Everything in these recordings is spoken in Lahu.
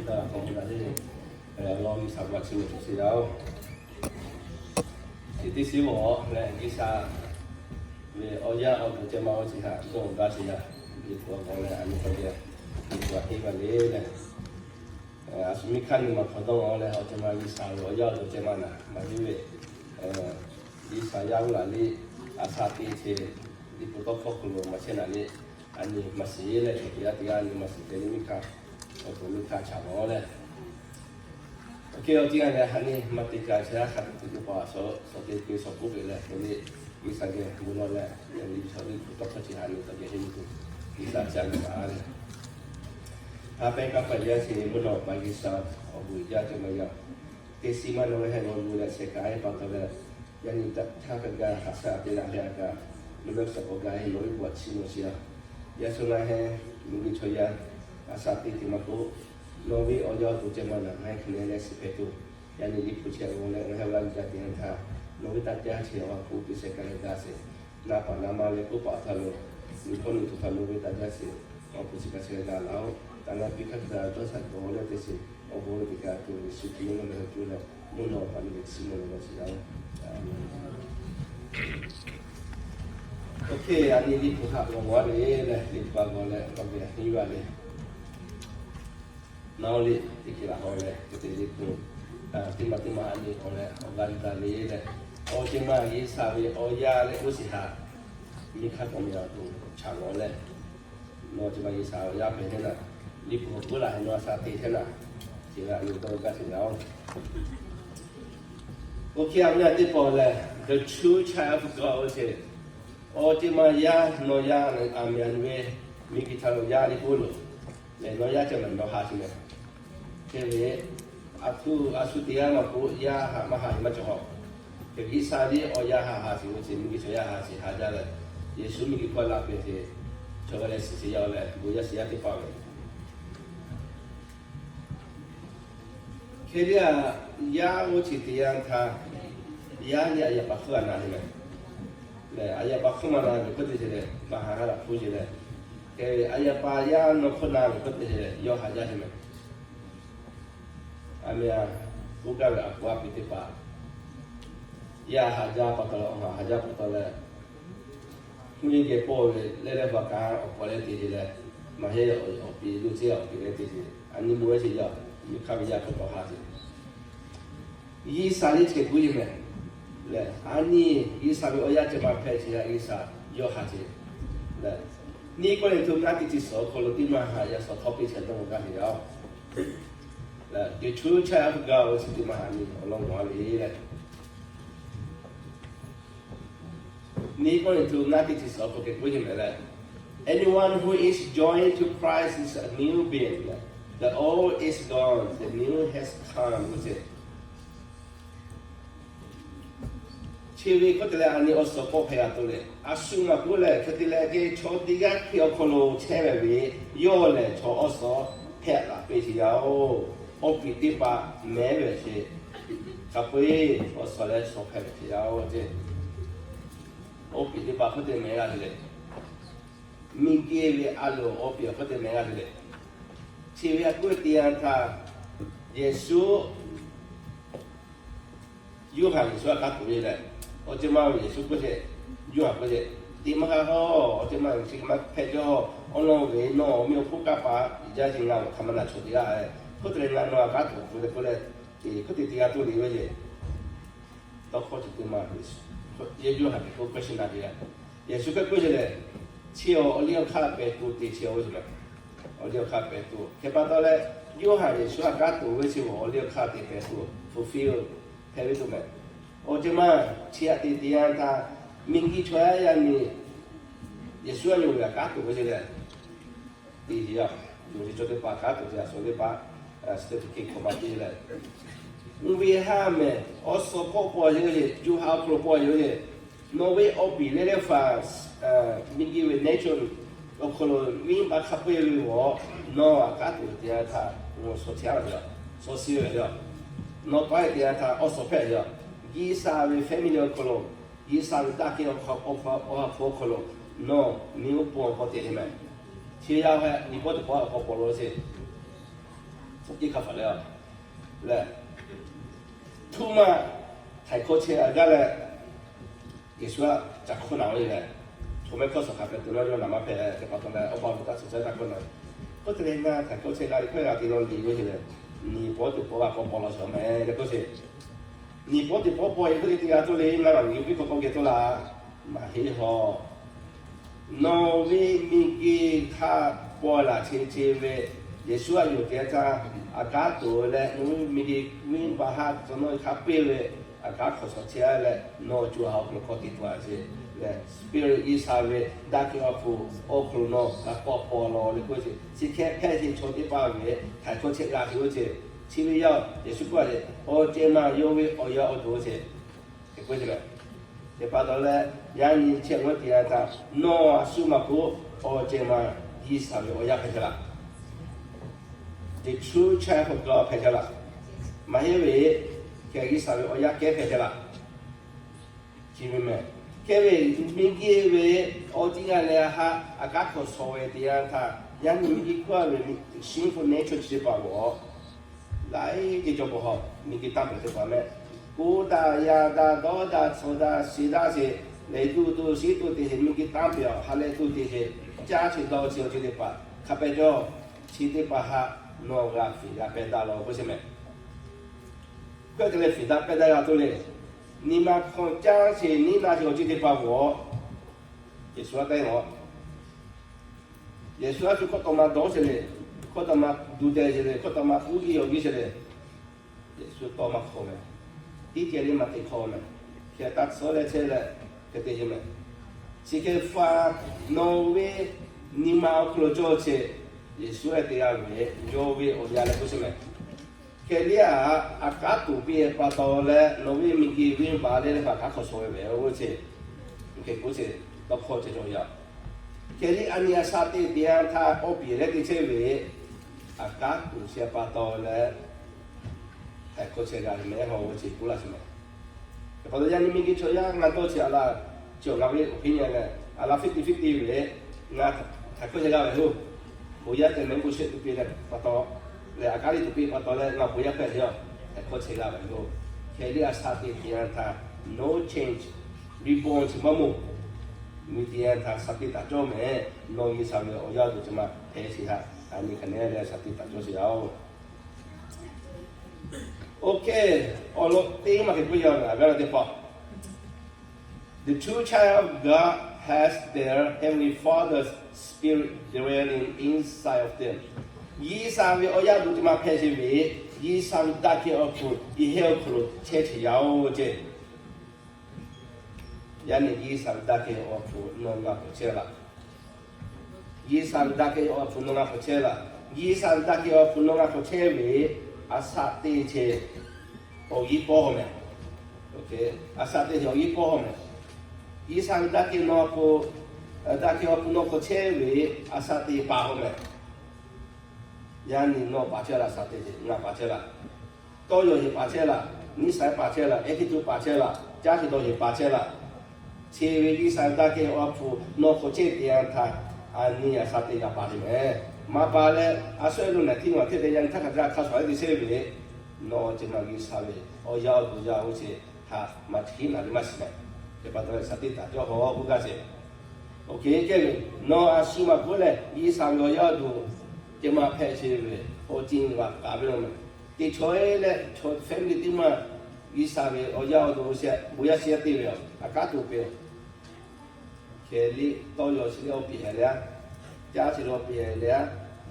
Awˬ lawn G'uiˬsha bon htaꞈ chiˇ mvuh tuˬ sheˍ yaˇ-oˬ. Chi teˇ shiˉ mawˬ leh G'uiˬsha ve awˬ yaˇ awˬ duˬ ceh ma awˬ ceuˬ htaꞈ dawˇ gaˇ sheˍ yaˇ, Liꞈ hpu awˬ hk'aw leh a nyi k'awꞈ geh Liꞈ hpu htaꞈ henˇ g'a le leh, a shu miˇ hk'aˇ nyi ma hk'aw dawˇ-oˬ leh awˬ ceh ma G'uiˬsha ve awˬ yaˇ awˬ duˬ ceh ma naˍ maˇ heˆ ve, G'uiˬsha yaˇ uˉ laˬ le, a sha te ce Liꞈ hpu tawˇ hkawˇ hk'aw lo maˇ chehˇ naˍ le, a nyi maˇ shiˍ leh chaw teˇ g'aˇ teˇ g'aˇ a nyi maˇ shiˍ te le miˇ hk'aˇ, awˬ to miˇ hk'aˇ chaꞈ lawˬ leh, awˬ hk'e awˬ ti g'a leh ha nyi maˇ te ca chehˇ a hk'a tuˬ teˇ hpaˍ shawˍ te keu shawˍ k'oˆ ve leh hk'e le, G'uiˬsha geh bon lawˬ leh, yaꞈ nyi chaw Liꞈ hpu tawˇ hkawˇ chi ha nyi taꞈ geh henˇ tuˬ G'uiˬsha ca ve taˍ le. Ha pehˇ kaˇ paˍ yaˇ chi mvuhˇ naw pa G'uiˬsha awˬ bon jaˇ ceh ma yaˇ, teˇ shiˉ maˇ nawˬ ve heh g'aw lu leh sheh kaꞈ heˆ pa taw leh, yaꞈ nyi htaˇ kaꞈ gaˇ haꞈ shaˉ te la leh a kaꞈ, mvuhˇ naw suhˍ k'awꞈ gaˇ heˆ nawˬ ve bon htaꞈ chiˇ mvuh sheˍ yaˇ. Yaꞈ shu ngaˬ heˆ, miˬguiˬ chaw yaˇ a sha te te maˇ k'oˆ, nawˬ ve awˬ yaˇ awˬ to ceh ma naˍ ngaˬ heˆ hk'e leh leh shiˍ hpehꞈ tuˬ, yaꞈ nyi Liꞈ hpu chi a g'aw leh ngaˬ heˆ g'a g'a te a htaˇ, nawˬ ve taˇ caˇ chi awˬ ha hpu te sheh kaꞈ leh gaˇ sheˍ. Naˍ paˍ naˍ ma leh k'oˆ paˍ htaˇ lo, miˬ hpawˇ miˬ tuˬ htaꞈ nawˬ ve taˇ caˇ sheˍ. Awˬ hpu chi kaꞈ chi leh gaˇ laˇ-oˬ. Taˍ naˍ piˇ hk'aˇ htaˇ dawˇ shaˍ dawˇ leh teˇ shiˍ awˬ bon ve teˇ kaꞈ tuˬ Yeˍsuˆ Hkriꞈ mvuhˇ naw ma heh cuˇ leh mvuhˇ naw pa ve le chiˇ mvuh leh g'a sheˍ yaˇ-oˬ. Oˇ hk'e a nyi Liꞈ hpu htaꞈ g'aw g'aw le leh Liꞈ hpu a g'aw leh awˬ g'aˇ henˇ yuˬ a le. Naˍ oˇ le, teˇ hk'e laˬ haw leh hk'e te Liꞈ hpu teˇ maˬ teˇ maˬ a nyi awˬ leh awˬ g'aˇ yuˬ a le leh, awˬ ceh ma G'uiˬsha ve awˬ yaˇ leh k'oˆ sheˍ htaꞈ miˇ hk'aˇ k'awꞈ meh a tuˬ chaꞈ g'aw leh, nawˬ ceh ma G'uiˬsha awˬ yaˇ hpehꞈ hteˇ naˍ, Liꞈ hpu k'oˆ laˬ heh nawˬ a sha te hteˇ naˍ, chi ve a nyi dawˇ gaˇ sheˍ yaˇ-oˬ. Oˇ hk'e a ve a teˇ pawˆ lehˬ, the true child of God oˇ ceh, awˬ ceh ma yaˇ nawˬ yaˇ a miˍ a nyi ve, miˬguiˬ htaꞈ nawˬ yaˇ le k'oˆ loˬ, lehˬ nawˬ yaˇ ceh ma nawˬ ha sheˍ meh. Hk'e ve, a htoꞈ a shu teˇ g'aˇ maˇ k'oˆ, yaˇ haꞈ maˇ ha ve maˇ cawˬ haw. Hk'e G'uiˬsha le awˬ yaˇ ha ha sheˍ ve ce, miˬguiˬ chaw yaˇ ha sheˍ ha jaˇ leh, Yeˍsuˆ miˬguiˬ hkawˇ la peuˬ ce, chaw g'a leh shiˍ sheˍ yaˇ leh bon yaˇ shiˍ yaˇ teˇ hpaˍ ve Hk'e te a, yaˇ oˇ chi teˇ yanˇ htaˇ, yaˇ le a yaꞈ pa hk'oˆ a na te meh. Lehˬ, a yaꞈ pa hk'oˆ maˇ na ve k'oˆ te ce lehˬ, maˇ ha ha laꞈ hpu ce lehˬ, hk'e a yaꞈ pa yaˇ nawˬ hk'oˆ na ve k'oˆ te ce lehˬ, yawˇ ha jaˇ te meh. A meh a, oˇ gaˇ ve a hpu a piˍ teˇ hpaˍ, yaˇ ha jaˇ pa taw leh, awˬ ha ha jaˇ pa taw leh, mvuhˇ yeˇ geh pawˇ ve leh leh hpaˍ kaꞈ awˬ hk'aw leh te ce leh, maˇ heˆ, awˬ piˍ lo ce awˬ piˍ leh te ce, a nyi mvuhˇ yeˇ ce yaˇ, miˬ hk'aˇ ve yaˇ hk'oˆ tawˇ ha ce. G'uiˬsha le chi hk'e k'oˆ yeˬ meh. Lehˬ, a nyi G'uiˬsha ve awˬ yaˇ ceh ma hpehꞈ ce yaˇ G'uiˬsha yawˇ ha ce. Lehˬ, nyi k'oˆ leh hto ngaˇ teˇ chi suhˍ awˬ hk'aw lo teˇ maˇ ha yaˇ suhˍ hk'awˇ piˇ chehˇ dawˇ g'a ve yaˇ-oˬ. Lehˬ, the true child of God oˇ chi teˇ maˇ ha nyi awˬ lawn g'aw ve lehˬ, nyi k'oˆ leh hto ngaˇ teˇ chi suhˍ awˬ hk'aw lo hk'e k'oˆ yeˬ meh lehˬ, anyone who is joined to Christ is a new being. The old is gone, the new has come. Chi ve k'oˆ te leh a nyi awˬ suhˍ k'awꞈ hpehꞈ g'a tuˬ leh, a shu maˇ k'oˆ leh hk'e te leh ke chaw teˇ g'aˇ hk'e awˬ hk'aw lo chehˇ ve ve, yawˇ lehˬ chaw awˬ suhˍ hpehꞈ la piˇ ce yaˇ-oˬ. Awˬ piˍ teˇ hpaˍ mehˉ ve ce, hk'a peu-eˬ awˬ suhˍ leh suhˍ hpehꞈ ve ce yaˇ-oˬ ce. Awˬ piˍ teˇ hpaˍ hk'oˆ te mehˉ g'a te leh, miˬguiˬ ve a loˍ awˬ piˍ hk'oˆ te mehˉ g'a te leh, chi ve a k'oˆ teˇ yanˇ htaˇ, Yeˍsuˆ Yoˇhanˬ Yeˍsuˆ htaꞈ kanˉ tuˬ ve lehˬ, awˬ ceuˬ ma ve Yeˍsuˆ k'oˆ ce, Yoˇhanˬ k'oˆ ce, Teˇ maˇ g'a hawˇ, awˬ ceuˬ ma ve chi maˇ hpehꞈ jaˇ. Awˬ lawn ve nawˬ awˬ meh awˬ hponˇ kanˇ paˍ jaˇ ce ngaˬ ve hk'aˬ ma na chaw teˇ g'aˇ hk'oˆ te leh ngaˬ nawˬ htaꞈ kanˉ tuˬ ve k'oˆ leh, hk'oˆ te teˇ g'aˇ tuˬ le ve ce. Tawˇ hkawˇ chi teˇ maˇ, Yoˇhanˬ hk'e k'oˆ question na te leh, Yeˍsuˆ hk'e k'oˆ ce lehˬ, chi awˬ liˇ awˬ hk'aˇ pehˍ tuˬ te chi awˬ ve ce meh. Awˬ liˇ awˬ hk'aˇ pehˍ tuˬ hk'e pa taw leh, Yoˇhanˬ Yeˍsuˆ htaꞈ kanˉ tuˬ ve chi awˬ liˇ awˬ hk'aˇ te pehˍ tuˬ fulfill hpehꞈ ve tuˬ meh. Awˬ ceuˬ ma chi htaꞈ te teˇ yanˇ htaˇ, miˬguiˬ chaw yaˇ yaˇ nyi Yeˍsuˆ a nyi ve htaꞈ kanˉ tuˬ ve ce lehˬ, te ce yaˇ, yonˍ ce chaw teˇ hpaˍ kanˉ tuˬ ce a suhˍ teˇ hpaˍ, certificate hk'awꞈ ma te leh, mvuhˇ ve haˉ mehˍ awˬ suhˍ hk'oˆ pawˆ yeˬ ve ce, Yoˇhanˬ awˬ hk'aw lo pawˆ yeˬ ve ce. Nawˬ ve awˬ piˍ leh leh hpaˍ, miˬguiˬ ve nature awˬ hk'aw lo miˇ ma hk'a peu-eˬ ve g'awˬ, nawˬ htaꞈ kanˉ tuˬ teˇ yanˇ htaˇ, nawˬ suhˍ chehˇ a ve, suhˍ shiˍ ve yoˬ. Nawˬ tawˆ e teˇ yanˇ htaˇ awˬ suhˍ hpehꞈ yoˬ. G'uiˬsha ve family awˬ hk'aw lo, G'uiˬsha ve daꞈ kehˬ awˬ hk'aw, awˬ ha hpu awˬ hk'aw lo, nawˬ miˇ oˇ pon awˬ hk'aw te te meh. Chi yaˇ heh nyi pawˆ teˇ pawˆ awˬ hk'aw paw lo ce. Iˉ hk'a hpaˍ leh, leh, htuˇ maˇ htaiˍ hkawˇ chehˇ a gaˇ leh, Yeˍsuˆ aꞈ caˬ hkawˇ naˍ ve lehˬ, chaw mehˆ hkawˇ suhˍ hk'a hpehꞈ tuˬ naˇ yawˇ naˍ maˇ hpehꞈ leh, teˇ hpaˍ taw leh awˬ pa htaꞈ suhˍ chehˇ taˇ hkawˇ naˍ. Hk'oˆ te leh ngaˬ htaiˍ hkawˇ chehˇ g'a ve hkawˇ g'a te law liꞈ ve hk'e leh, niˬ pawˉ teˇ pawˆ g'a k'awꞈ paw law shawˍ meh leh k'oˆ sheˍ. Niˬ pawˉ teˇ pawˆ paw e hk'oˆ te te g'a tuˬ le, ngaˬ maˬ miˬ guiˬ piˇ hk'awꞈ k'awꞈ geh tuˬ laˇ. Maˇ heˆ hawˬ. Nawˬ ve miˬ guiˬ htaꞈ paw laˬ chehˇ chehˇ ve, Yeˍsuˆ aꞈ yonˍ te htaˇ, aꞈ kaˉ toꞈ leh nawˬ ve miˬ guiˬ venˇ baˬ htaꞈ cawˬ nawˇ hk'a piˇ ve, aꞈ kaˉ hk'awꞈ shawˍ chehˇ leh nawˬ co ha awˬ hk'aw lo hk'awꞈ te tuˬ a sheˍ leh, Spirit G'uiˬsha ve daꞈ kehˬ awˬ hk'aw lo, awˬ hk'aw lo nawˬ g'a k'awꞈ paw law leh k'oˆ sheˍ. Chi hk'e hpehꞈ sheˍ chaw teˇ hpaˍ ve htaiˍ hkawˇ chehˇ g'a sheˍ oˇ ceuˬ. Chi ve yaˇ Yeˍsuˆ k'oˆ a sheˍ, awˬ ceuˬ maˬ yawˇ ve awˬ yanˇ awˬ duˬ sheˍ. Hk'e k'oˆ sheˍ leh, teˇ hpaˍ taw leh, yaˇ nyi chehˇ g'awˇ te yanˇ htaˇ, nawˬ a shu maˬ k'o, awˬ ceuˬ maˬ G'uiˬsha ve awˬ yanˇ hpehꞈ chehˇ laˇ. The true child of God hpehꞈ chehˇ laˇ. Maˇ heˆ ve, hk'e G'uiˬsha ve awˬ yanˇ kehˉ hpehꞈ chehˇ laˇ. Chi ve meh, hk'e ve miˬ guiˬ ve awˬ ceuˬ g'a leh haꞈ aꞈ kaˉ hk'awꞈ shawˍ ve te yanˇ htaˇ, yaˇ nyi miˬ guiˬ hkawˇ ve sinful nature chi teˇ hpaˍ g'awˬ laiˉ ceuˬ cawˬ peuˬ hawˬ, miˬ guiˬ tanˇ peuˬ teˇ hpaˍ meh. K'oˆ daꞈ yaꞈ daꞈ dawˇ daꞈ tsuhˍ daꞈ shiˍ daꞈ sheˍ, lehˬ tuˬ tuˬ shiˉ tuˬ te sheˍ, miˬ guiˬ tanˇ peuˬ a ha leh tuˬ te sheˍ, caˇ sheˍ dawˇ sheˍ awˬ ceuˬ teˇ hpaˍ hk'a pehꞈ cawˇ. Chi teˇ hpaˍ haꞈ nawˬ g'a fiˍ g'a pehˇ daꞈ law k'oˆ sheˍ meh. Hk'e te leh fiˍ daꞈ pehˇ daꞈ g'a tuˬ le. Nyi ma hk'aw caˇ sheˍ nyi na sheˍ awˬ ceuˬ teˇ hpaˍ g'awˬ, Yeˍsuˆ aꞈ tehˉ g'awˬ, Yeˍsuˆ aꞈ shu hkawˇ taw ma dawˇ sheˍ le, hkawˇ taw ma duˬ deh sheˍ le, hkawˇ taw ma uˉ giˇ awˬ giˇ sheˍ le. Yeˍsuˆ tawˇ maˇ hk'awꞈ meh. Tiˉ ceh liˇ maˇ te hk'awꞈ meh. Hk'e taˇ tsuhˇ leh chehˇ leh, hk'e te sheˍ meh. Chi hk'e faˇ nawˬ ve nyi ma awˬ hk'aw lo cawˇ sheˍ, Yeˍsuˆ aꞈ te g'a ve, yawˇ ve awˬ yanˇ leh k'oˆ sheˍ meh. Hk'e liˇ aꞈ, aꞈ kaˉ toꞈ piˇ pa taw leh nawˬ ve miˬ guiˬ venˇ baˬ leh leh hpaˍ hkaˉ hk'awꞈ shawˍ ve ve oˇ ve chi, hk'e k'oˆ sheˍ, tawˇ hkawˇ ceh cawˬ yaˇ. Hk'e liˇ a nyi a shaꞈ teꞈ te yanˇ htaˇ awˬ piˍ leh te chehˇ ve, aꞈ kaˉ toꞈ shehˍ pa taw leh, htaiˍ hkawˇ chehˇ g'a ve meh haw ve chi k'oˆ laˇ sheˍ meh. Hk'e pa taw yaˇ nyi miˬ guiˬ chaw yaˇ ngaˬ dawˇ chi aꞈ la, chi awˬ ngaˬ ve awˬ piˇ nyi leh, aꞈ la fiˉ te fiˉ te ve leh, ngaˬ htaiˍ hkawˇ chehˇ g'a ve hoˇ, bon yaˇ tehꞈ meh k'o shehˆ tuˬ piˇ leh pa taw, leh aꞈ kaˉ liˇ tuˬ piˇ pa taw leh ngaˬ bon yaˇ hpehꞈ ve yoˬ. Htaiˍ hkawˇ chehˇ g'a ve yoˬ. Hk'e liˇ a shaꞈ teꞈ te yanˇ htaˇ no change, reborn chi maˇ moˬ. Miˬ guiˬ te yanˇ htaˇ shaꞈ teꞈ taˍ cawˇ meh. Nawˬ G'uiˬsha ve awˬ yanˇ awˬ duˬ chi ma hpehꞈ sheˍ htaꞈ a nyi hk'aˬ nehˉ leh shaꞈ teꞈ taˍ cawˇ sheˍ yaˇ oˬ. Okay, awˬ lawn teˇ maˬ hk'e k'oˆ yaˇ ve a gaˇ la teˇ hpaˍ, the true child of God has their heavenly Father's Spirit dwelling inside of them. G'uiˬsha ve awˬ yanˇ awˬ duˬ chi ma hpehꞈ sheˍ ve, G'uiˬsha ve daꞈ kehˬ awˬ hpu yehˬ hehˉ awˬ hk'aw lo chehˇ sheˍ yaˇ oˬ ceˇ. Yaˇ nyi G'uiˬsha ve daꞈ kehˬ awˬ hpu nawˬ ngaˬ hk'aw chehˇ laˇ. G'uiˬsha ve daꞈ kehˬ awˬ hpu nawˬ ngaˬ hk'aw chehˇ laˇ. G'uiˬsha ve daꞈ kehˬ awˬ hpu nawˬ ngaˬ hk'aw chehˇ ve, a shaꞈ teꞈ chehˇ awˬ g'uˇ pawˇ hawˬ meh. A shaꞈ teꞈ chehˇ awˬ g'uˇ pawˇ hawˬ meh. G'uiˬsha ve daꞈ kehˬ nawˬ hk'aw, daꞈ kehˬ awˬ hpu nawˬ hk'aw chehˇ ve, a shaꞈ teꞈ paˍ hawˬ meh. Yaˇ nyi nawˬ paˍ chehˇ laˇ, shaꞈ teꞈ chehˇ ngaˬ paˍ chehˇ laˇ. Tawˇ yaw yehˬ paˍ chehˇ laˇ, niˇ saˍ paˍ chehˇ laˇ, ehˉ teˇ tuˬ paˍ chehˇ laˇ, caˇ sheˍ dawˇ yehˬ paˍ chehˇ laˇ. Chi ve G'uiˬsha ve daꞈ kehˬ awˬ hpu nawˬ hk'aw chehˇ te yanˇ htaˇ, a nyi a shaꞈ teꞈ g'a paˍ te meh. Maˇ paˍ leh a shu lo naˬ tiˉ maˬ hteˇ te yaˇ nyi htaˇ hk'a gaˇ hk'a shuˍ a te chehˇ ve, nawˬ awˬ ceuˬ maˬ G'uiˬsha ve awˬ yanˇ awˬ duˬ yaˇ oˇ chi htaꞈ maˇ hteˇ naˬ ve maˇ shiˍ meh. Teˇ pa taw leh shaꞈ teꞈ taˍ cawˇ hawˬ k'oˆ gaˇ sheˍ. Okay, kehˬ ve, nawˬ a shu maˬ k'oˆ leh G'uiˬsha ve awˬ yanˇ awˬ duˬ ceh maˬ hpehꞈ sheˍ ve, awˬ ceuˬ g'a kaꞈ ve law meh. Teˇ chaw e leh chaw family teˇ maˬ G'uiˬsha ve awˬ yanˇ awˬ duˬ sheˍ, bon yaˇ sheˍ yaˇ te ve a, aꞈ kaˉ toꞈ piˇ a. Hk'e liˇ tawˇ yaw chi leh awˬ piˍ heh leh a, caˇ chi leh awˬ piˍ heh leh a,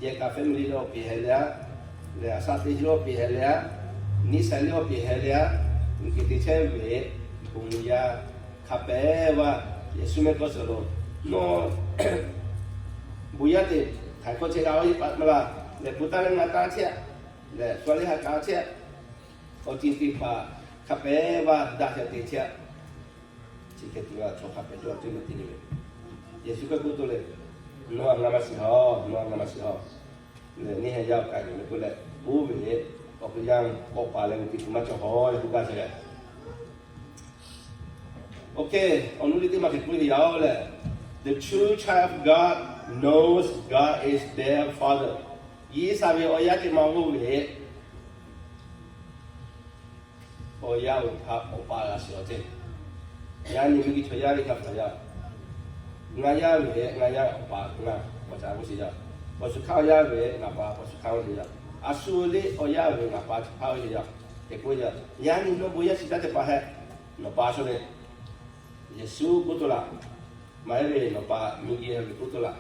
yehˬ kaꞈ family leh awˬ piˍ heh leh a, leh a shaꞈ teꞈ chi leh awˬ piˍ heh leh a, niˇ saˍ leh awˬ piˍ heh leh a, miˬ guiˬ te chehˇ ve, bon yaˇ hk'a pehꞈ vaˇ, Yeˍsuˆ mehˆ hkawˇ suhˍ lo, nawˬ bon yaˇ teꞈ htaiˍ hkawˇ chehˇ g'a ve pa maˇ laˇ, lehˬ bon taˇ leh ngaˬ taˇ chehˇ a, lehˬ shu a leh ha kaꞈ chehˇ a, awˬ ceuˬ teˇ hpaˍ hk'a pehꞈ vaˇ daꞈ ca te chehˇ a. Chi hk'e te ve chaw hk'a pehꞈ cawˇ a ceuˬ meh te le ve, Yeˍsuˆ hk'e k'oˆ tuˬ le, nawˬ a ngaˬ maˇ shiˍ hawˬ, nawˬ a ngaˬ maˇ shiˍ hawˬ. Lehˬ neˇ haiˬ yaˇ k'ai ve le k'oˆ leh, oˇ ve awˬ hk'aw lo yanˇ k'awꞈ paˍ leh ve teˇ hkui maˇ cawˬ hawˬ leh k'oˆ gaˇ sheˍ leh. Okay, awˬ nuˇ liˇ teˇ maˬ hk'e k'oˆ ve yaˇ oˬ lehˬ, the true child of God knows God is their father. G'uiˬsha ve awˬ yaˇ teˇ ma g'oˇ ve, awˬ yaˇ ve htaꞈ awˬ pa g'a shiˍ law ceˇ. Yaꞈ nyi miˬguiˬ chaw yaˇ ve htaꞈ hpaˍ yaˇ, ngaˬ yaˇ ve ngaˬ yaˇ awˬ pa ngaˬ paw ca g'oˇ sheˍ yaˇ, paw shu hkaˇ awˬ yaˇ ve ngaˬ pa paw shu hkaˇ g'oˇ sheˍ yaˇ, a shu le awˬ yaˇ ve ngaˬ pa chi hpaˇ g'oˇ sheˍ yaˇ, hk'e k'oˆ yaˇ. Yaꞈ nyi nawˬ bon yaˇ shiˍ taˇ teˇ hpaˍ hehˆ, nawˬ pa shu le, Yeˍsuˆ k'oˆ tuˬ laˬ, maˇ heˆ ve nawˬ pa miˬguiˬ ve k'oˆ tuˬ laˬ,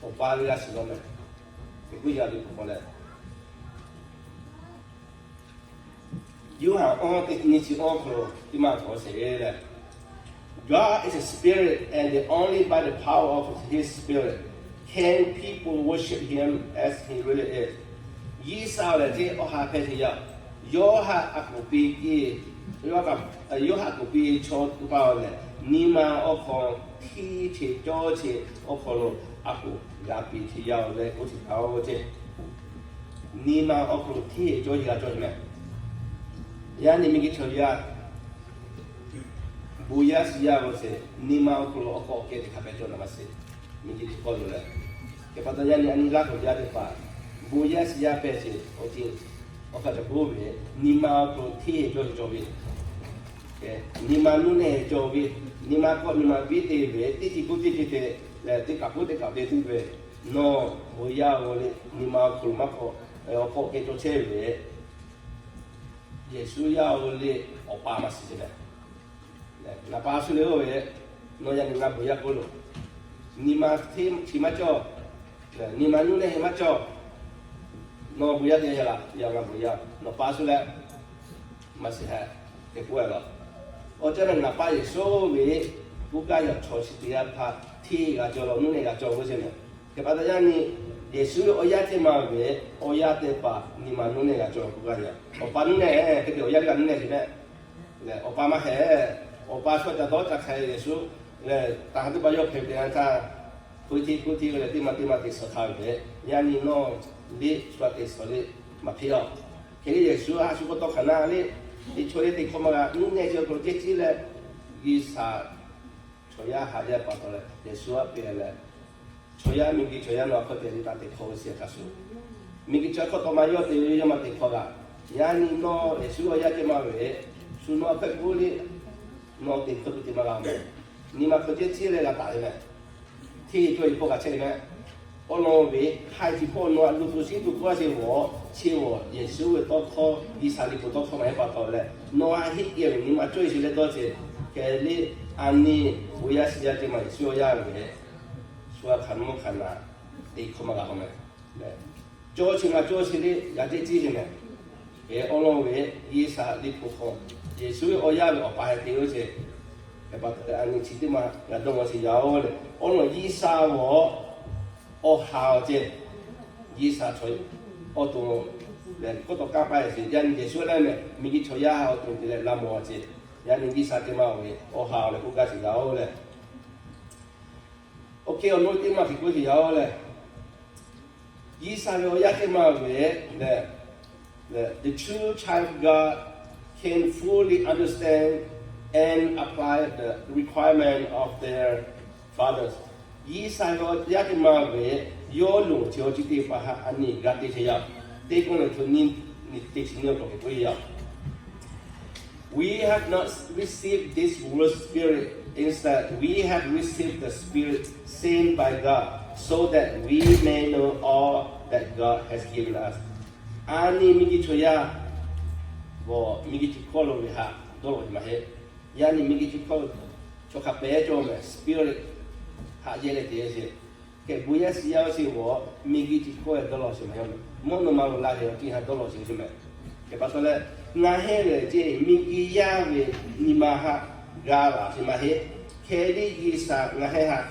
awˬ pa ve g'a shiˍ law meh, hk'e k'oˆ yaˇ ve k'o k'o leh, Yoˇhanˬ awˬ teˇ nyi chi awˬ hk'aw lo teˇ maˇ k'awꞈ sheˍ leh, God is a spirit, and only by the power of his spirit can people worship him as he really is. G'uiˬsha lehˬ ceˇ awˬ ha hpehꞈ sheˍ yaˇ, yawˇ haꞈ a koˍ piˇ ke, yawˇ haꞈ a koˍ piˇ chaw teˇ hpaˍ lehˬ, nyi ma awˬ hk'aw hteˇ che cawˇ che awˬ hk'aw lo a koˍ g'a piˇ che yaˇ leh k'oˆ sheˍ htaˇ ceˇ, nyi ma awˬ hk'aw lo hteˇ cawˇ che g'a cawˇ meh. Yaꞈ nyi miˬguiˬ chaw yaˇ bon yaˇ shiˍ yaˇ ve ceˇ, nyi ma awˬ hk'aw lo awˬ k'awꞈ kehˉ teˇ hk'a pehꞈ cawˇ na maˇ sheˍ. Miˬguiˬ chi k'awˇ lo leh, hk'e pa taw yaꞈ nyi a nyi laˇ hk'aw yaˇ teˇ hpaˍ bon yaˇ shiˍ yaˇ pehˇ sheˍ awˬ ceuˬ, awˬ hk'aˇ ca k'oˆ ve, nyi ma awˬ hk'aw lo hteˇ cawˇ cawˇ ve, nyi ma nuˇ nehˬ cawˬ ve, nyi ma kawˆ nyi ma piˇ te ve, teˇ ceuˬ k'oˆ teˇ ceuˬ te leh teˇ kaꞈ k'oˆ teˇ kaꞈ te te ve, nawˬ bon yaˇ g'aw le, nyi ma awˬ hk'aw lo maˇ k'awꞈ, awˬ k'awꞈ kehˉ cawˇ chehˇ ve, Yeˍsuˆ yaˇ g'aw le, awˬ pa maˇ shiˍ te leh, ngaˬ pa shu le oˇ ve, nawˬ yaꞈ nyi ngaˬ bon yaˇ k'oˆ lo, nyi ma hteˇ chi maˇ cawˇ, nyi ma nuˇ nehˬ he maˇ cawˇ, nawˬ bon yaˇ te yaˇ laˬ, yaꞈ ngaˬ bon yaˇ, nawˬ pa shu leh maˇ shiˍ hehˆ, hk'e k'oˆ e laˬ. Awˬ ceuˬ lehˬ ngaˬ pa Yeˍsuˆ ve k'oˆ gaˇ yaꞈ chaw chi teˇ g'aˇ hpaˇ hteˇ g'a cawˇ law, nuˇ nehˬ g'a cawˇ ve ceˇ meh. Hk'e pa taw yaꞈ nyi Yeˍsuˆ ve awˬ yaˇ teˇ ma ve awˬ yaˇ teˇ hpaˍ nyi ma nuˇ nehˬ g'a cawˇ k'oˆ gaˇ yaꞈ, awˬ pa nuˇ nehˬ hk'e te awˬ yaˇ teˇ g'aˇ nuˇ nehˬ sheˍ meh. Leh awˬ pa maˇ heˆ, awˬ pa shu ca dawˇ ca hk'a Yeˍsuˆ leh, taˍ ha teˇ hpaˍ yawˇ hpehꞈ ve teˇ yanˇ htaˇ, hk'oˆ hteˇ hk'oˆ hteˇ ve leh teˇ ma teˇ ma te suhˍ hk'a ve, yaꞈ nyi nawˬ liˇ shu a te suhˍ le maˇ hpeˇ a. Hk'e le Yeˍsuˆ a shu k'awꞈ tawˇ hk'aˬ na le, teˇ chaw le teˇ hkawˇ maˇ g'a, nuˇ nehˬ chi awˬ hk'aw lo ceh ciˉ leh, G'uiˬsha chaw yaˇ haꞈ yaˇ pa taw leh Yeˍsuˆ a peꞈ leh, chaw yaˇ miˬguiˬ chaw yaˇ nawˬ a hk'aw te le taˍ teꞈ hk'aw ve shiˍ hk'a shuˍ, miˬguiˬ chaw hk'aw tawˇ maˇ yawˇ te ve yawˇ maˇ teꞈ hk'aw g'a. Yaꞈ nyi nawˬ Yeˍsuˆ awˬ yaˇ ceh maˇ ve, shu nawˬ a hk'aw k'oˆ le, nawˬ teˇ hkawˇ teˇ maˇ g'a meh. Nyi ma hk'aw ceh ciˉ leh g'a taˍ ve meh. Hteˇ cawˇ ve hkawˇ g'a chehˇ ve meh. Awˬ lawn ve, hk'ai chi hkawˇ nawˬ a luˬ tuˬ shiˉ tuˬ k'oˆ a sheˍ g'awˬ, chi g'awˬ Yeˍsuˆ ve tawˇ hkawˇ, G'uiˬsha liꞈ hpu tawˇ hkawˇ maˇ heˆ pa taw leh, nawˬ a heˆ kehˬ ve nyi ma cawˇ ve shiˍ leh dawˇ ceh, hk'e le, a nyi bon yaˇ shiˍ yaˇ ceh maˇ Yeˍsuˆ awˬ yaˇ ve, shu a hk'aˬ mvuhˇ hk'aˬ naˍ teˇ hkawˇ maˇ g'a k'o meh. Cawˇ chi maˇ cawˇ chi le g'a ceh ciˉ sheˍ meh. Hk'e awˬ lawn ve, G'uiˬsha liꞈ hpu hk'aw, Yeˍsuˆ ve awˬ yaˇ ve awˬ pa heh te oˇ ceh, hk'e pa taw leh a nyi chi teˇ maˇ g'a dawˇ g'awˬ sheˍ yaˇ oˬ leh, awˬ lawn G'uiˬsha g'awˬ awˬ ha awˬ ceh, G'uiˬsha chaw awˬ to leh kawˇ tawˬ kanˇ paˆ e sheˍ yaˇ nyi Yeˍsuˆ leh meh, miˬguiˬ chaw yaˇ awˬ to te leh laˇ mawˬ a ceh, yaˇ nyi G'uiˬsha teˇ maˇ ve awˬ ha awˬ leh k'oˆ gaˇ sheˍ yaˇ oˬ leh, awˬ hk'e awˬ lawn teˇ maˇ hk'e k'oˆ sheˍ yaˇ oˬ leh, G'uiˬsha ve awˬ yaˇ teˇ maˇ ve leh, the true child of God can fully understand and apply the requirement of their fathers. G'uiˬsha ve awˬ yaˇ teˇ maˇ ve yawˇ loˍ chi awˬ ceuˬ teˇ hpaˍ htaꞈ a nyi g'a te sheˍ yaˇ. Teˇ k'oˆ leh hto nyi, teˇ chi nyi awˬ hk'aw hk'e k'oˆ yaˇ. We have not received this world's spirit. Instead, we have received the Spirit sent by God, so that we may know all that God has given us. A nyi miˬguiˬ chaw yaˇ, g'awˬ miˬguiˬ chi hkawˇ lo ve htaꞈ dawˇ lawˬ ve maˇ heˆ. Yaˇ nyi miˬguiˬ chi hkawˇ chaw hk'a pehˉ cawˇ meh Spirit haꞈ yehˇ leh te sheˍ. Hk'e bon yaˇ shiˍ yaˇ oˇ sheˍ g'awˬ miˬguiˬ chi hkawˇ dawˇ lawˬ sheˍ meh. Mvuhˇ naw ma lo la ve awˬ ceuˬ htaꞈ dawˇ lawˬ sheˍ ve sheˍ meh. Hk'e pa taw leh, ngaˬ hehˉ ve ceˇ miˬguiˬ yaˇ ve nyi ma htaꞈ g'a laˬ sheˍ maˇ heˆ. Hk'e le G'uiˬsha ngaˬ hehˉ htaꞈ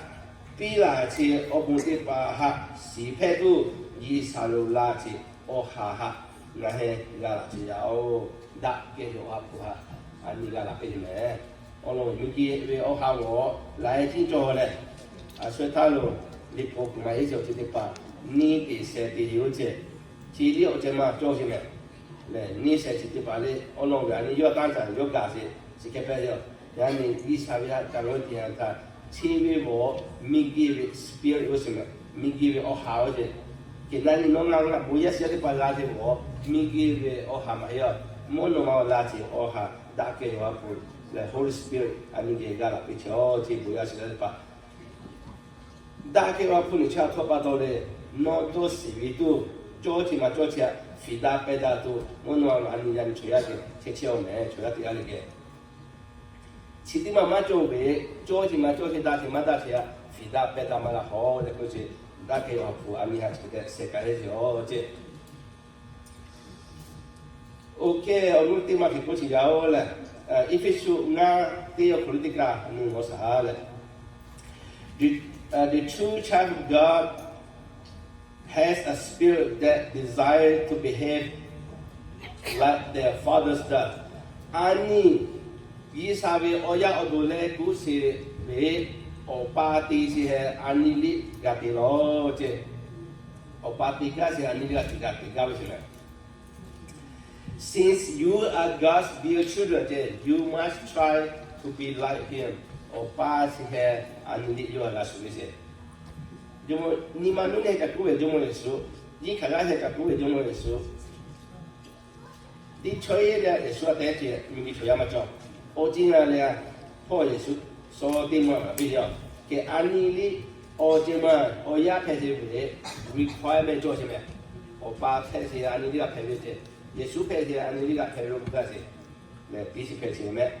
piˇ laˬ chi awˬ bon teˇ hpaˍ htaꞈ shiˍ hpehˇ tuˬ, G'uiˬsha lo la chi awˬ ha htaꞈ ngaˬ hehˉ g'a laˬ sheˍ yaˇ oˬ. Daꞈ kehˬ ve awˬ ha hpu htaꞈ a nyi g'a laˬ hpehˇ ve meh. Awˬ lawn miˬguiˬ ve awˬ ha g'awˬ laiˉ ceuˬ cawˬ leh, a shu htaˇ lo liꞈ hpu kuˬ maˇ heˆ sheˍ awˬ ceuˬ teˇ hpaˍ nyi teꞈ shehˍ teꞈ yoˬ ceˇ. Chi liˇ awˬ ceuˬ maˇ cawˇ sheˍ meh. Leh nyi shehˍ chi teˇ hpaˍ le awˬ lawn ve a nyi yawˇ tanˇ caˬ yawˇ gaˬ sheˍ chi hk'e pehˇ yaˇ. Yaˇ nyi G'uiˬsha ve htaꞈ ca g'awˇ te htaˇ, chi ve g'awˬ miˬguiˬ ve Spirit oˇ sheˍ meh. Miˬguiˬ ve awˬ ha oˇ ceh Hk'e na nyi nawˬ ngaˬ bon yaˇ shiˍ yaˇ teˇ hpaˍ g'a te-o, miˬguiˬ ve awˬ ha maˇ heˆ-a. Mvuhˇ naw ma laˇ ce awˬ ha daꞈ kehˬ ve awˬ ha hpu lehˬ Holy Spirit a nyi geh g'a laꞈ piˇ chehˇ-oˆ ce bon yaˇ shiˍ yaˇ teˇ hpaˍ. Daꞈ kehˬ ve awˬ ha hpu nyi chaˇ htawˇ pa taw leh, nawˬ dawˇ shiˍ ve tuˬ cawˇ ce maˇ cawˇ ce-a, fiˍ daꞈ pehˇ daꞈ tuˬ mvuhˇ naw ma a nyi yaˇ nyi chaw yaˇ geh chehˇ chehˇ-oˬ mehˍ. Chaw yaˇ teˇ g'aˇ le geh chi teˇ maˬ maˇ cawˇ ve, cawˇ ce maˇ cawˇ ce, daꞈ ce maˇ daꞈ ce-a, fiˍ daꞈ pehˇ daꞈ maˇ g'a hawˉ leh k'oˆ ce, daꞈ kehˬ ve awˬ ha hpu a nyi ha chi hk'e te sheh ka heˆ ce-oˬ ce. Oˇ hk'e awˬ nuˇ teˇ maˬ hk'e k'oˆ ce yaˇ-oˬ lehˬ, Eˇfeˇsuꞈ ngaˇ teˇ awˬ hk'aw lo teˇ kaꞈ a nyi g'awˇ shaˍ lehˬ, the, uh, the true child of God has a spirit that desire to behave like their fathers does. A nyi G'uiˬsha ve awˬ yaˇ awˬ duˬ leh kuˇ sheˍ ve awˬ pa te sheˍ heh a nyi liˇ g'a te lawˬ ce. Awˬ pa te gaˇ sheˍ a nyi liˇ g'a te gaˇ ve sheˍ lehˬ, Since you are God's dear children, you must try to be like him. Awˬ pa sheˍ heh a nyi liˇ yawˇ g'a shuˍ ve sheˍ. Nyi ma nuˇ nehˬ kaꞈ kuˉ ve Jawˇmawˇ Yeˍsuˆ, nyiˇ hkaˍ g'aˇ heh kaꞈ kuˉ ve Jawˇmawˇ Yeˍsuˆ, teˇ chaw leh Yeˍsuˆ a tehˉ ce miˬguiˬ chaw yaˇ maˇ cawˬ. Awˬ ceuˬ ngaˬ lehˬ, hpawˇ Yeˍsuˆ suh teˇ maˬ maˇ piˇ yaˇ. Hk'e a nyi liˇ awˬ ceuˬ maˇ awˬ yaˇ hpehꞈ ce ve requirement cawˬ ce mehˍ. Awˬ pa hpehꞈ ce a nyi liˇ g'a hpehꞈ ve ce, Yeˍsuˆ hpehꞈ ce a nyi liˇ g'a hpehꞈ ve lo gaˇ ce lehˬ, piˇ shiˍ hpehꞈ ce mehˍ.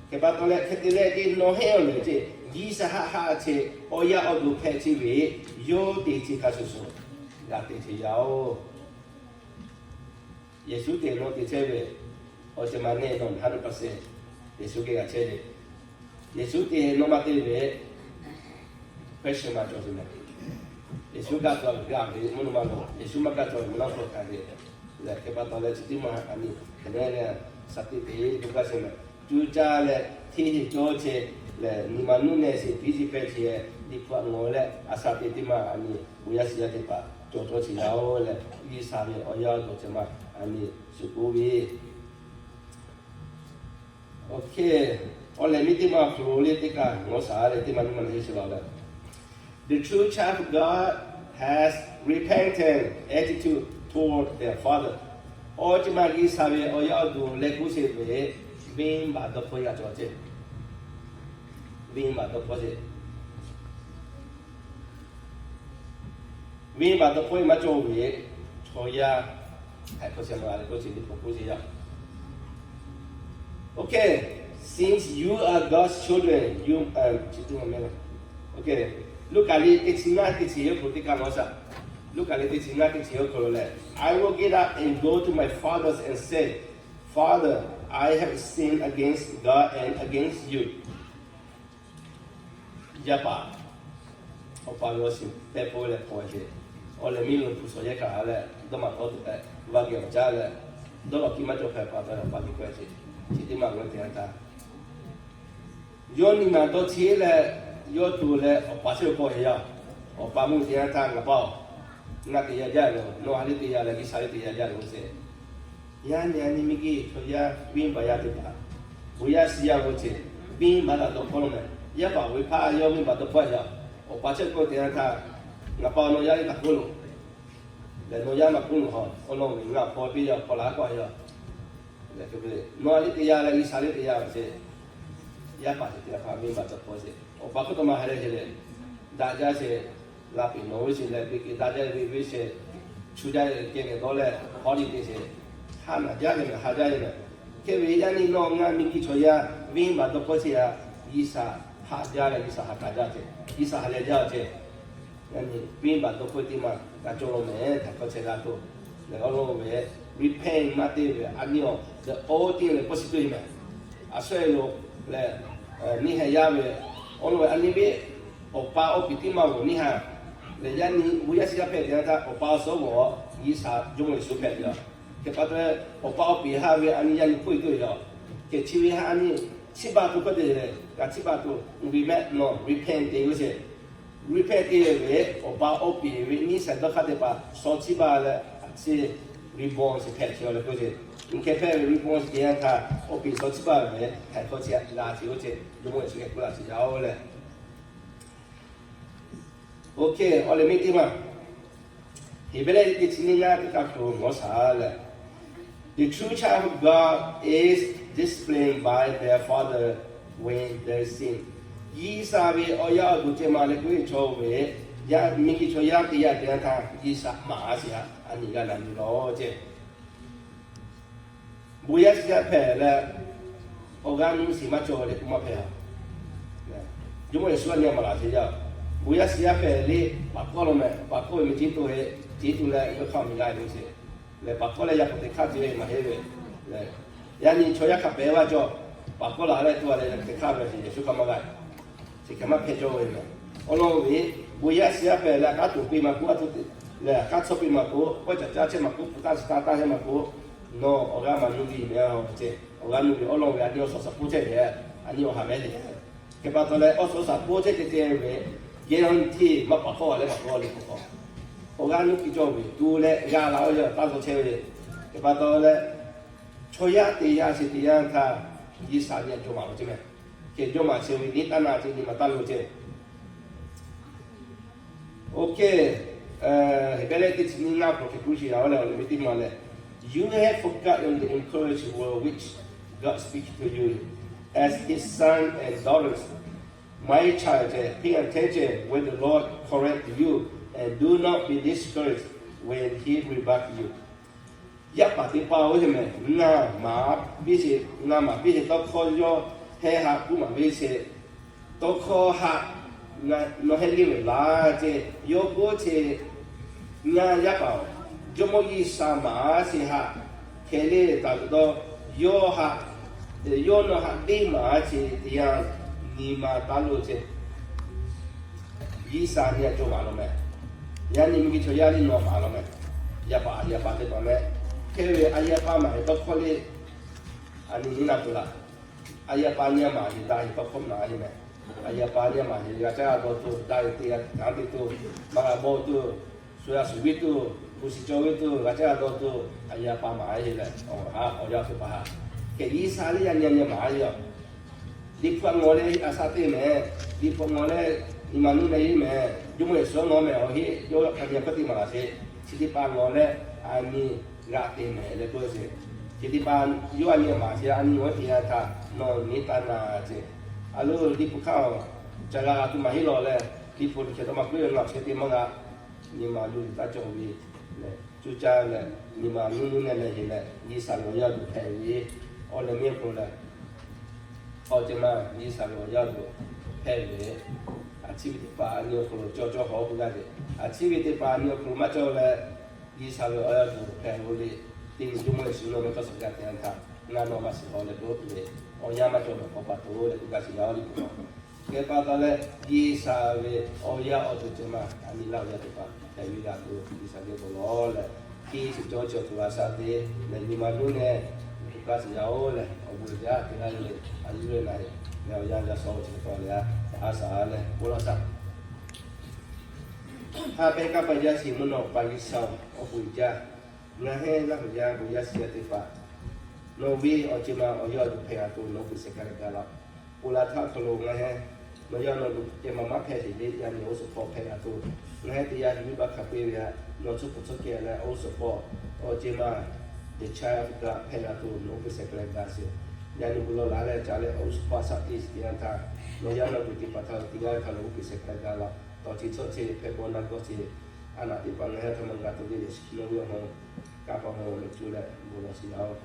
Hk'e pa taw leh hk'e te leh te nawˬ heˆ-oˬ lehˬ ce, G'uiˬsha haˆ haˆ ce awˬ yaˇ awˬ duˬ hpehꞈ ce ve yawˇ te ce hk'a shuˍ shuˍ g'a te ce yaˇ-oˬ. Yeˍsuˆ te nawˬ te chehˇ ve awˬ ceuˬ maˇ nehˬ nawˬ hundred percent Yeˍsuˆ geh g'a chehˇ ve. Yeˍsuˆ te nawˬ maˇ te ve question maˇ cawˬ ce mehˍ. Yeˍsuˆ gaˇ cawˬ ve gaˇ ve mvuhˇ naw ma lo, Yeˍsuˆ maˇ gaˇ cawˬ ve mvuhˇ naw ma lo hk'a ve lehˬ, hk'e pa taw leh chi teˇ maˬ a nyi hk'e leh leh shaˍ tiꞈ te k'oˆ gaˇ sheˍ mehˍ. Cuˇ caˇ leh hteˇ heˆ cawˇ chehˇ lehˬ, nyi ma nuˇ nehˬ sheˍ piˇ shiˍ hpehꞈ ce, Liꞈ hpu a ngawˬ leh a shaˍ tiꞈ teˇ maˬ a nyi bon yaˇ shiˍ yaˇ teˇ hpaˍ cawˬ cawˇ ce yaˇ-oˬ leh, G'uiˬsha ve awˬ yaˇ awˬ duˬ ceh maˇ a nyi shuˍ k'oˆ ve Oˇ hk'e, awˬ lehˬ miˇ teˇ maˬ hk'aw lo le teˇ kaꞈ ngawˬ shaˍ leh teˇ maˬ nuˇ maˬ le heˆ sheˍ laˬ leh, the true child of God has repentant attitude toward their father. Awˬ ceuˬ maˇ G'uiˬsha ve awˬ yaˇ awˬ duˬ leh kuˇ sheˍ ve venˇbaˆ dawˇ hpfuhˇ yaˇ cawˬ ce. Venˇbaˆ dawˇ hpfuhˇ ce. Venˇbaˆ dawˇ hpfuhˇ maˇ cawˬ ve chaw yaˇ haiˬ hk'aw sheh maˬ g'a leh k'oˆ ce, Liꞈ hpu k'oˆ ce yaˇ. Okay, since you are God's children, you, uh, chi teˇ maˬ mehˍ laˬ. Okay, Luˉkaꞈ liꞈ teˇ chi ngaˇ teˇ chi yawˇ hk'aw lo teˇ kaꞈ maˇ shaˍ. Luˉkaꞈ liꞈ teˇ chi ngaˇ teˇ chi yawˇ hk'aw lo lehˬ, I will get up and go to my father and say, Father, I have sinned against God and against you. Yaˇ paˍ, awˬ pa ve awˬ shiˍ pehˇ pawˆ leh hpaw ve ce. Awˬ lehˬ miˇ lo hpu shawˍ yehˇ kaꞈ leh dawˇ maꞈ tawˇ tuˬ tehꞈ vaˇ geh awˬ caˉ leh, dawˇ law kiˇ maˇ cawˬ hpehꞈ pa taw awˬ pa geh k'oˆ ce. Chi teˇ maˬ g'a te-a htaˇ, yawˇ nyi ma dawˇ cheˇ leh, yawˇ tuˬ leh awˬ pa chehˇ ve k'awꞈ heˆ yaˇ. Awˬ pa mvuhˇ te-a htaˇ, Ngaˬ pa-oˬ, ngaˬ te yaˇ jaˇ ve, nawˬ ha lehˬ te yaˇ leh G'uiˬsha lehˬ te yaˇ jaˇ ve k'oˆ ce. Yaˇ nyi a nyi miˇ guiˇ chaw yaˇ venˇbaˆ yaˇ teˇ hpaˍ, bon yaˇ shiˍ yaˇ g'awˇ ce, venˇbaˆ daꞈ dawˇ hpfuhˇ lo mehˍ. Yaˇ paˍ ve hpaˇ yawˇ venˇbaˆ dawˇ hpfuhˇ yaˇ. Awˬ pa chehˇ k'oˆ te-a htaˇ, Ngaˬ pa nawˬ yaˇ lehˬ taꞈ k'oˆ loˬ. Lehˬ nawˬ yaˇ maˇ k'oˆ loˬ haw, awˬ lawn ve ngaˬ hpaw piˇ yaˇ hpaw laˬ k'awꞈ yaˇ. Lehˬ, nawˬ ha lehˬ te yaˇ leh G'uiˬsha lehˬ te yaˇ ve ce. Yaˇ paˍ ce te hpaˇ venˇbaˆ dawˇ hpfuhˇ ce. Awˬ pa hk'oˆ taw maˇ ha lehˬ ce lehˬ, daꞈ jaˇ ce, laˇ peꞈ nawˬ ve ce leh, beˬ kehˬ daꞈ jaˇ ve ve ce, chu jaˇ ve kehˬ ve dawˇ leh hawˉ liˇ te ce. Haˉ naˬ jaˇ ve mehˍ, ha jaˇ ve mehˍ. Hk'e ve yaˇ nyi nawˬ ngaˬ miˇ guiˇ chaw yaˇ venˇbaˆ dawˇ hpfuhˇ ce yaˇ, G'uiˬsha haꞈ jaˇ leh G'uiˬsha haꞈ kaˍ jaˇ ce, G'uiˬsha ha lehˬ jaˇ ce. Yaˇ nyi venˇbaˆ dawˇ hpfuhˇ teˇ maˬ kaꞈ cawˬ lo mehˍ htaꞈ k'awꞈ chehˇ g'a tuˬ. Lehˬ awˬ lawn ve repent maˇ te ve a nyi-awˬ, the old thing leh k'oˆ shiˍ tuˬ ve mehˍ. A shu-e lo lehˬ, neˇ haiˬ yaˇ ve awˬ lawn ve a nyi ve, awˬ pa awˬ piˍ teˇ maˬ g'awˬ neˇ haˍ. Lehˬ yaˇ nyi bon yaˇ shiˍ yaˇ hpehꞈ te-a htaˇ, awˬ pa awˬ suhˉ g'awˬ G'uiˬsha Jawˇmawˇ Yeˍsuˆ hpehꞈ ve yoˬ. Hk'e pa taw, awˬ pa awˬ piˍ haˍ ve a nyi yaˇ nyi hpuˇ-e tuˬ ve yoˬ. Hk'e chi ve haꞈ a nyi chiˇ baˬ tuˬ hkawˇ te lehˬ, kaꞈ chiˇ baˬ tuˬ uiˍ ve mehˆ nawˬ repent te g'uˇ sheˍ. Repent te ve awˬ pa awˬ piˍ ve neˇ saiˍ dawˇ hk'aˇ teˇ hpaˍ shaw chiˇ baˬ leh, a chi reborn sheˍ hpehꞈ chehˇ-a leh k'oˆ ce. Nyi hk'e hpehꞈ ve reborn sheˍ te-a htaˇ, awˬ piˍ shaw chiˇ baˬ ve haiˬ hkawˇ chi g'a ce g'uˇ ce, Jawˇmawˇ Yeˍsuˆ geh k'oˆ laˇ ce yaˇ-oˬ lehˬ. Okay, awˬ lehˬ miˇ teˇ maˬ, Heˍbrehˇ teˇ chi nyiˇ ngaˇ teˇ hk'a hk'aw lo ngaˬ hui shaˍ leh, the true child of God is disciplined by their father when they sin. G'uiˬsha ve awˬ yaˇ awˬ duˬ ceh ma leh k'oˆ ve chaw ve, yaˇ miˬguiˬ chaw yaˇ teˇ yanˇ teˇ yanˇ htaˇ G'uiˬsha maˍ a sheˍ htaˇ a nyi g'a na nyi lawˬ ceh. Bon yaˇ shiˍ yaˇ hpehꞈ leh, awˬ g'aˇ nuˇ shiˍ maˇ cawˬ leh k'o maˇ hpehꞈ a. Jawˇmawˇ Yeˍsuˆ a nyi a maˍ laˬ sheˍ yaˇ. Bon yaˇ shiˍ yaˇ hpehꞈ leh, paˍ hkawˇ lo meh, paˍ hkawˇ ve meh ceˇ to e, ceˇ to leh yawˇ hk'aˇ miˬ g'a ve sheˍ. Leh paˍ hkawˇ leh yaˇ k'awꞈ teꞈ hk'aˇ te ve maˇ heˆ ve. Yaꞈ nyi chaw yaˇ hk'a pehˍ vaˇ cawˬ, paˍ hkawˇ laˬ leh to a leh teꞈ hk'aˇ ve sheˍ, Yeˍsuˆ hk'aˇ maˇ g'a. Chi hk'e maˇ hpehꞈ cawˇ ve meh. Awˬ lawn ve, bon yaˇ shiˍ yaˇ hpehꞈ leh a k'aˉ tuˬ piˇ maˇ k'oˆ, a htoꞈ leh a k'aˉ tcuhˇ piˇ maˇ k'oˆ, k'awˇ caˬ caˇ chehˇ maˇ k'oˆ, hpu taˇ chi taˇ taˇ chehˇ maˇ k'oˆ, nawˬ awˬ g'aˇ maˇ nuˇ ve meh a ceh. Awˬ g'aˇ nuˇ ve awˬ lawn ve a nyi awˬ suhˍ shaˍ poˇ chehˇ ve, a nyi awˬ haˍ meh le. Hk'e pa taw leh awˬ suhˍ shaˍ poˇ chehˇ ceh ceh ve, guarantee maˇ paˍ hkawˇ leh paˍ hkawˇ le k'o k'o, awˬ g'aˇ nuˇ piˇ cawˇ ve tu leh g'a la oˇ yaˇ taˇ cawˇ chehˇ ve. Hk'e pa taw leh, chaw yaˇ teˇ yanˇ sheˍ teˇ yanˇ htaˇ, G'uiˬsha nyi a cawˬ maˍ lo ceh meh. Hk'e jawˇmawˇ chi ve nyi taˇ na ceh nyi ma taˇ lo ceh. Okay, Heˍbrehˇ teˇ chi nyiˇ ngaˇ hk'aw hk'e k'oˆ sheˍ yaˇ leh awˬ leh ve teˇ ma leh, you have forgotten the encouraging word which God speak to you as his son and daughters. My child, pay attention when the Lord correct you, and do not be discouraged when he rebuke you. Yaˇ paˍ teˇ hpaˍ oˇ ve meh, ngaˬ maˍ piˇ sheˍ, ngaˬ maˍ piˇ sheˍ tawˇ hkawˇ yawˇ heh haꞈ k'oˆ maˍ ve sheˍ. Tawˇ hkawˇ haꞈ nawˬ heh le ve laˇ ceh, yawˇ k'oˆ ceh, ngaˬ yaˇ paˍ-oˬ, Jawˇmawˇ G'uiˬsha maˍ sheˍ haꞈ hkeh le taˍ ve taw, yawˇ haꞈ, yawˇ nawˬ haꞈ deˇ maˍ sheˍ teˇ yanˇ, nyi ma taˇ lo ceh. G'uiˬsha nyi a cawˬ maˍ lo meh. Yaꞈ nyi miˬguiˬ chaw yaˇ le nawˬ maˍ lo meh. Yaˇ paˍ yaˇ paˍ teˇ hpaˍ meh, hk'e ve a yaˇ paˍ maˍ ve tawˇ hkawˇ le, a nyi nyi na tuˬ laˬ. A yaˇ paˍ nyi a maˍ ve daꞈ ve tawˇ hkawˇ maˍ ve meh. A yaˇ paˍ nyi a maˍ ve g'a caˇ g'a dawˇ tuˬ, daꞈ ve teˇ g'aˇ teˇ tuˬ, maˇ g'a bawˆ tuˬ, shu yaˇ shu viˉ tuˬ, gu shi cawˇ ve tuˬ, g'a caˇ g'a dawˇ tuˬ, a yaˇ paˍ maˍ ve leh, awˬ ha awˬ yaˇ teˇ hpaˍ ha. Hk'e G'uiˬsha le yaˇ nyi a nyi a maˍ ve yoˬ. Liꞈ hpu a ngawˬ leh a shaꞈ teˇ meh, Liꞈ hpu a ngawˬ leh nyi ma nuˇ leh iˉ meh, Jawˇmawˇ Yeˍsuˆ a ngawˬ meh awˬ heˆ, yawˇ hk'a nyi a hpfuhˇ teˇ maˍ laˬ sheˍ. Chi teˇ hpaˍ ngawˬ leh a nyi g'aꞈ te meh leh k'oˆ ve sheˍ. Chi teˇ hpaˍ yawˇ a nyi maˍ sheˍ, a nyi ngawˬ teˇ yanˇ htaˇ nawˬ nyi taˇ na ceh. A lo Liꞈ hpu hk'aˇ-oˬ, ca g'a g'a tuˬ maˇ heˆ lawˬ leh, Liꞈ hpu chi hk'e taw maˇ k'oˆ ve ngaˬ chi teˇ maˇ g'a, nyi ma luˬ taˇ cawˬ ve leh, cuˇ caˇ leh, nyi ma nuˇ nuˇ neh neh heˆ leh, G'uiˬsha ve awˬ yaˇ tuˬ hpehꞈ ve, awˬ leh miˇ awˬ hk'aw lo leh, awˬ ceuˬ ma G'uiˬsha ve awˬ yaˇ tuˬ hpehꞈ ve, a ciˉ ve teˇ hpaˍ a nyi awˬ hk'aw lo cawˇ cawˇ hawˉ k'oˆ gaˇ ve, a ciˉ ve teˇ hpaˍ a nyi awˬ hk'aw lo maˇ cawˇ leh, G'uiˬsha ve awˬ yaˇ tuˬ hpehꞈ ve le. Teˇ nyi Jawˇmawˇ Yeˍsuˆ nawˬ ve tawˇ suhˍ g'a te a htaꞈ ngaˬ nawˬ maˇ shiˍ haw leh k'oˆ ve, awˬ yanˇ maˇ cawˬ ve k'awꞈ pa taw leh k'oˆ gaˇ sheˍ yaˇ awˬ liˇ k'o, hk'e pa taw leh G'uiˬsha ve awˬ yaˇ awˬ ceuˬ ceuˬ ma a nyi laˇ awˬ yaˇ teˇ hpaˍ hpehꞈ ve g'a tuˬ G'uiˬsha geh k'awꞈ lawˬ leh, hkiˇ shiˍ cawˇ chi awˬ hk'aw lo a shaꞈ te leh nyi ma nuˇ neh k'oˆ gaˇ sheˍ yaˇ oˬ leh, awˬ bon jaˇ te laˇ ve le. A yuˇ leh na e leh awˬ yanˇ g'a shaw chi hk'e pa leh a, a shaꞈ leh bon lawˬ shaꞈ. Haꞈ pehnˇ kaˇ paˍ yaˇ shiˍ mvuhˇ naw pa G'uiˬsha-oˬ, awˬ bon jaˇ. Ngaˬ hui Laˇ huˍ yaˇ bon yaˇ shiˍ yaˇ teˇ hpaˍ, nawˬ ve awˬ ceuˬ ma awˬ yaˇ awˬ duˬ hpehꞈ g'a tuˬ nawˬ hui g'uˇ suhˍ hk'a dehꞈ gaˬ laˇ. Oˇ laˇ htaˇ hk'aw lo ngaˬ hui, nawˬ yaˇ nawˬ duˬ ceh ma maˇ hpehꞈ sheˍ le. Yaꞈ nyi awˬ g'uˇ suhˍ hk'aw hpehꞈ g'a tuˬ, ngaˬ hui teˇ yanˇ yuˬ baˆ hkanˍ piˇ ve htaꞈ nawˬ tcuhˉ kuˬ tcuhˉ kehˬ leh awˬ g'uˇ suhˍ hk'aw, awˬ ceuˬ ma, the child of God hpehꞈ g'a tuˬ nawˬ hui g'uˇ suhˍ hk'a dehꞈ gaˬ sheˍ. Yaꞈ nyi bon lawˬ laˬ leh ca leh awˬ g'uˇ suhˍ hk'aw a shaꞈ te sheˍ teˇ yanˇ htaˇ, nawˬ yaˇ nawˬ duˬ teˇ hpaˍ htaꞈ teˇ g'aˇ hk'a lo g'uˇ suhˍ hk'a dehꞈ gaˬ laˇ. Tawˇ chi tcuhˉ chi hpehꞈ bawˬ na gawˇ chi, a naˬ teˇ hpaˍ ngaˬ hui htaꞈ maˇ g'a tuˬ le le, nawˬ ve awˬ hk'aw kaˇ paˍ hk'aw lo cuˇ leh bon lawˬ sheˍ yaˇ oˬ.